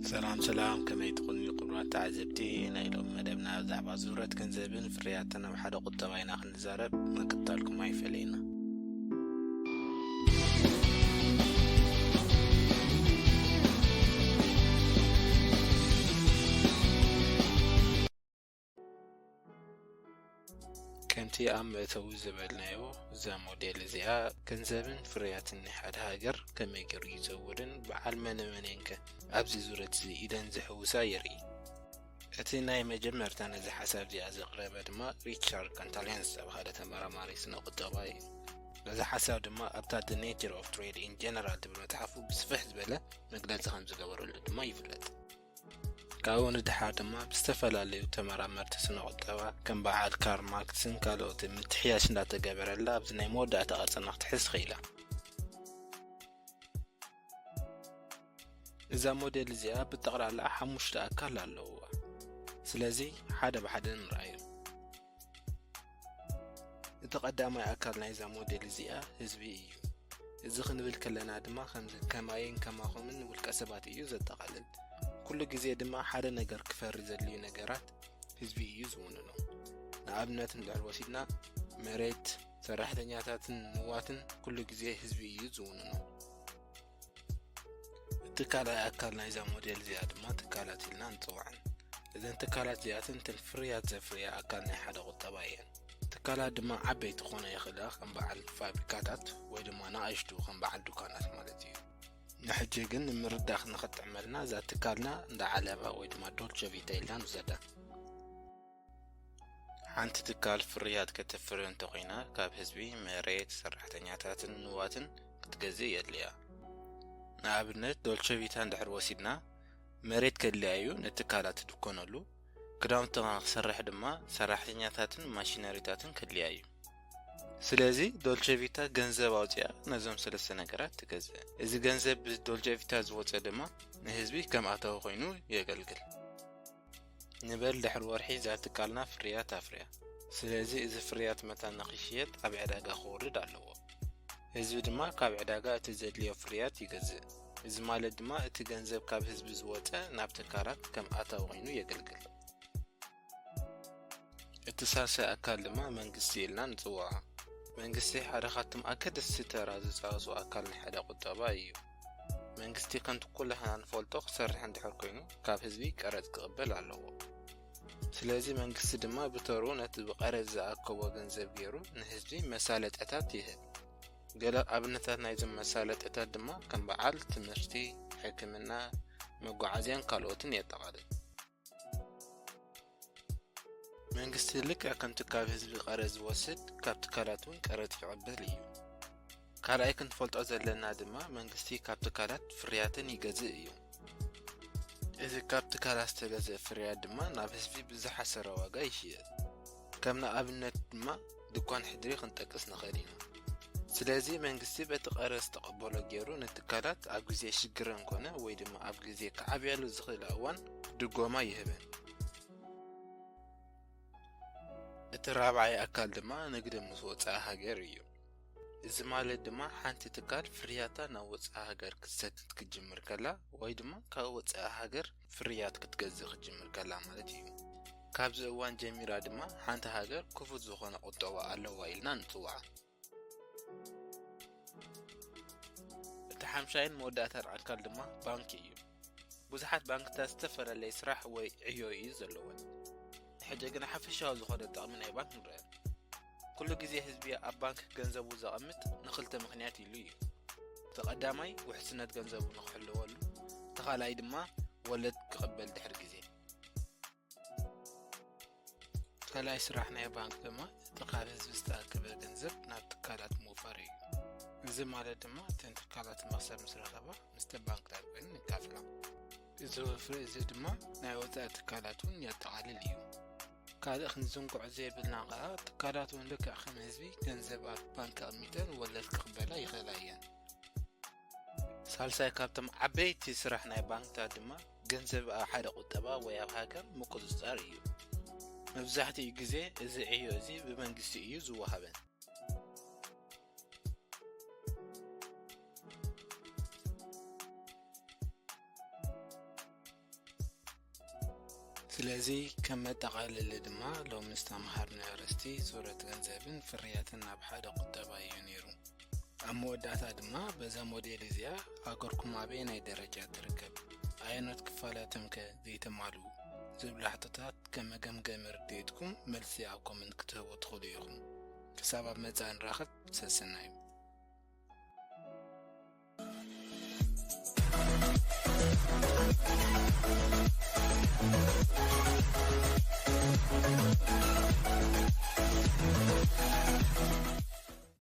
ሰላም ሰላም፣ ከመይ ትኾኑ ክቡራት ተዓዘብቲ? ናይ ሎም መደብና ብዛዕባ ዙረት ገንዘብን ፍርያትን ኣብ ሓደ ቁጠባ ኢና ክንዛረብ፣ ምክትታልኩም ኣይፈለየና። ከምቲ ኣብ መእተዊ ዝበልናዮ፣ እዛ ሞዴል እዚኣ ገንዘብን ፍርያትን ናይ ሓደ ሃገር ከመይ ገይሩ ይዘውርን በዓል መነ መነንከ ኣብዚ ዙረት እዚ ኢደን ዝሕውሳ የርኢ። እቲ ናይ መጀመርታ ነዚ ሓሳብ እዚኣ ዘቕረበ ድማ ሪቻርድ ካንታሊያን ዝተባሃለ ተመራማሪ ስነ ቁጠባ እዩ። ነዚ ሓሳብ ድማ ኣብታ The Nature of Trade in General ትብል መጽሓፉ ብስፍሕ ዝበለ መግለጺ ከም ዝገበረሉ ድማ ይፍለጥ። ካብኡ ንድሓር ድማ ብዝተፈላለዩ ተመራመርቲ ስነ ቁጠባ ከም በዓል ካርል ማርክስን ካልኦትን ምትሕያሽ እንዳተገበረላ ኣብዚ ናይ መወዳእታ ቅርጽና ክትሕዝ ኽኢላ። እዛ ሞዴል እዚኣ ብጠቕላላ ሓሙሽተ ኣካል ኣለውዋ። ስለዚ ሓደ ብሓደ ንርኣዮ። እቲ ቀዳማይ ኣካል ናይዛ ሞዴል እዚኣ ህዝቢ እዩ። እዚ ክንብል ከለና ድማ ከምዚ ከማይን ከማኹምን ውልቀ ሰባት እዩ ዘጠቓልል። ኩሉ ግዜ ድማ ሓደ ነገር ክፈሪ ዘድልዩ ነገራት ህዝቢ እዩ ዝውንኖ። ንኣብነት እንድሕር ወሲድና መሬት፣ ሰራሕተኛታትን ንዋትን ኩሉ ግዜ ህዝቢ እዩ ዝውንኖ። እቲ ካልኣይ ኣካል ናይዛ ሞዴል እዚኣ ድማ ትካላት ኢልና ንፅውዐን። እዘን ትካላት እዚኣተን እተን ፍርያት ዘፍርያ ኣካል ናይ ሓደ ቁጠባ እየን። ትካላት ድማ ዓበይቲ ክኾና ይኽእላ፣ ከም በዓል ፋብሪካታት ወይ ድማ ንኣሽቱ ከም በዓል ዱካናት ማለት እዩ። ንሕጂ ግን ንምርዳእ ንኽጥዕመልና እዛ ትካልና እንዳ ዓለባ ወይ ድማ ዶልቸ ቪታ ኢልና ንውሰዳ። ሓንቲ ትካል ፍርያት ከተፍሪ እንተኾይና ካብ ህዝቢ መሬት፣ ሰራሕተኛታትን ንዋትን ክትገዝእ የድልያ። ንኣብነት ዶልቸ ቪታ እንድሕር ወሲድና መሬት ከድልያ እዩ ነቲ ትካላት ትድኮነሉ፣ ክዳውንቲ ክሰርሕ ድማ ሰራሕተኛታትን ማሽነሪታትን ከድልያ እዩ። ስለዚ ዶልቸ ቪታ ገንዘብ ኣውፅያ ነዞም ሰለስተ ነገራት ትገዝእ። እዚ ገንዘብ ብዶልቸ ቪታ ዝወፀ ድማ ንህዝቢ ከም ኣታዊ ኮይኑ የገልግል። ንበል ድሕሪ ወርሒ እዛ ትካልና ፍርያት ኣፍርያ። ስለዚ እዚ ፍርያት መታን ንኽሽየጥ ኣብ ዕዳጋ ክወርድ ኣለዎ። ህዝቢ ድማ ካብ ዕዳጋ እቲ ዘድልዮ ፍርያት ይገዝእ። እዚ ማለት ድማ እቲ ገንዘብ ካብ ህዝቢ ዝወፀ ናብ ትካላት ከም ኣታዊ ኮይኑ የገልግል። እቲ ሳልሳይ ኣካል ድማ መንግስቲ ኢልና ንፅውዖ። መንግስቲ ሓደ ካብቶም ኣገደስቲ ተራ ዝፃወቱ ኣካል ናይ ሓደ ቁጠባ እዩ። መንግስቲ ከምቲ ኩላህና ንፈልጦ ክሰርሕ እንድሕር ኮይኑ ካብ ህዝቢ ቀረፅ ክቕበል ኣለዎ። ስለዚ መንግስቲ ድማ ብተሩ ነቲ ብቀረፅ ዝኣከቦ ገንዘብ ገይሩ ንህዝቢ መሳለጥያታት ይህብ። ገለ ኣብነታት ናይዞም መሳለጥያታት ድማ ከም በዓል ትምህርቲ፣ ሕክምና፣ መጓዓዝያን ካልኦትን የጠቓልል። መንግስቲ ልክዕ ከምቲ ካብ ህዝቢ ቀረፅ ዝወስድ ካብ ትካላት እውን ቀረፅ ይቕበል እዩ። ካልኣይ ክንፈልጦ ዘለና ድማ መንግስቲ ካብ ትካላት ፍርያትን ይገዝእ እዩ። እዚ ካብ ትካላት ዝተገዝአ ፍርያት ድማ ናብ ህዝቢ ብዝሓሰረ ዋጋ ይሽየጥ። ከም ንኣብነት ድማ ድኳን ሕድሪ ክንጠቅስ ንኽእል ኢና። ስለዚ መንግስቲ በቲ ቀረፅ ዝተቐበሎ ገይሩ ንትካላት ኣብ ግዜ ሽግረን ኮነ ወይ ድማ ኣብ ግዜ ክዓብያሉ ዝኽእላ እዋን ድጎማ ይህበን። እቲ ራብዓይ ኣካል ድማ ንግዲ ምስ ወፃኢ ሃገር እዩ። እዚ ማለት ድማ ሓንቲ ትካል ፍርያታ ናብ ወፃኢ ሃገር ክትሰድድ ክትጅምር ከላ ወይ ድማ ካብ ወፃኢ ሃገር ፍርያት ክትገዝእ ክትጅምር ከላ ማለት እዩ። ካብዚ እዋን ጀሚራ ድማ ሓንቲ ሃገር ክፉት ዝኾነ ቁጠባ ኣለዋ ኢልና ንፅውዓ። እቲ ሓምሻይን መወዳእታን ኣካል ድማ ባንኪ እዩ። ብዙሓት ባንክታት ዝተፈላለየ ስራሕ ወይ ዕዮ እዩ ዘለወን። ሕጂ ግን ሓፈሻዊ ዝኾነ ጥቕሚ ናይ ባንክ ንርአ። ኩሉ ግዜ ህዝቢ ኣብ ባንክ ገንዘቡ ዘቐምጥ ንኽልተ ምኽንያት ኢሉ እዩ። እቲ ቀዳማይ ውሕስነት ገንዘቡ ንኽሕልወሉ፣ እቲ ካልኣይ ድማ ወለድ ክቕበል ድሕሪ ግዜ። ካልኣይ ስራሕ ናይ ባንክ ድማ እቲ ካብ ህዝቢ ዝተኣከበ ገንዘብ ናብ ትካላት ምውፋር እዩ። እዚ ማለት ድማ እተን ትካላት መኽሰብ ምስ ረኸባ ምስቲ ባንክ ዳግመን ይካፍላ። እዚ ወፍሪ እዚ ድማ ናይ ወፃኢ ትካላት እውን የጠቓልል እዩ። ካልእ ክንዝንግዖ ዘይብልና ከዓ ትካላት እውን ልክዕ ከም ህዝቢ ገንዘብ ኣብ ባንክ ኣቐሚጠን ወለድ ክቕበላ ይኽእላ እየን። ሳልሳይ ካብቶም ዓበይቲ ስራሕ ናይ ባንክታት ድማ ገንዘብ ኣብ ሓደ ቁጠባ ወይ ኣብ ሃገር ምቁፅፃር እዩ። መብዛሕትኡ ግዜ እዚ ዕዮ እዚ ብመንግስቲ እዩ ዝወሃበን። ስለዚ ከም መጠቓለሊ ድማ ሎሚ ዝተምሃርናዮ ኣርእስቲ ዙረት ገንዘብን ፍርያትን ናብ ሓደ ቁጠባ እዩ ነይሩ። ኣብ መወዳእታ ድማ በዛ ሞዴል እዚኣ ሃገርኩም ኣበየናይ ደረጃ ትርከብ፣ ኣየኖት ክፋላቶም ከ ዘይተማልኡ ዝብሉ ሕቶታት ከም መገምገሚ ርድኢትኩም መልሲ ኣብ ኮመንት ክትህቡ ትኽእሉ ኢኹም። ክሳብ ኣብ መጻኢ ንራኸብ፣ ሰሰናዩ።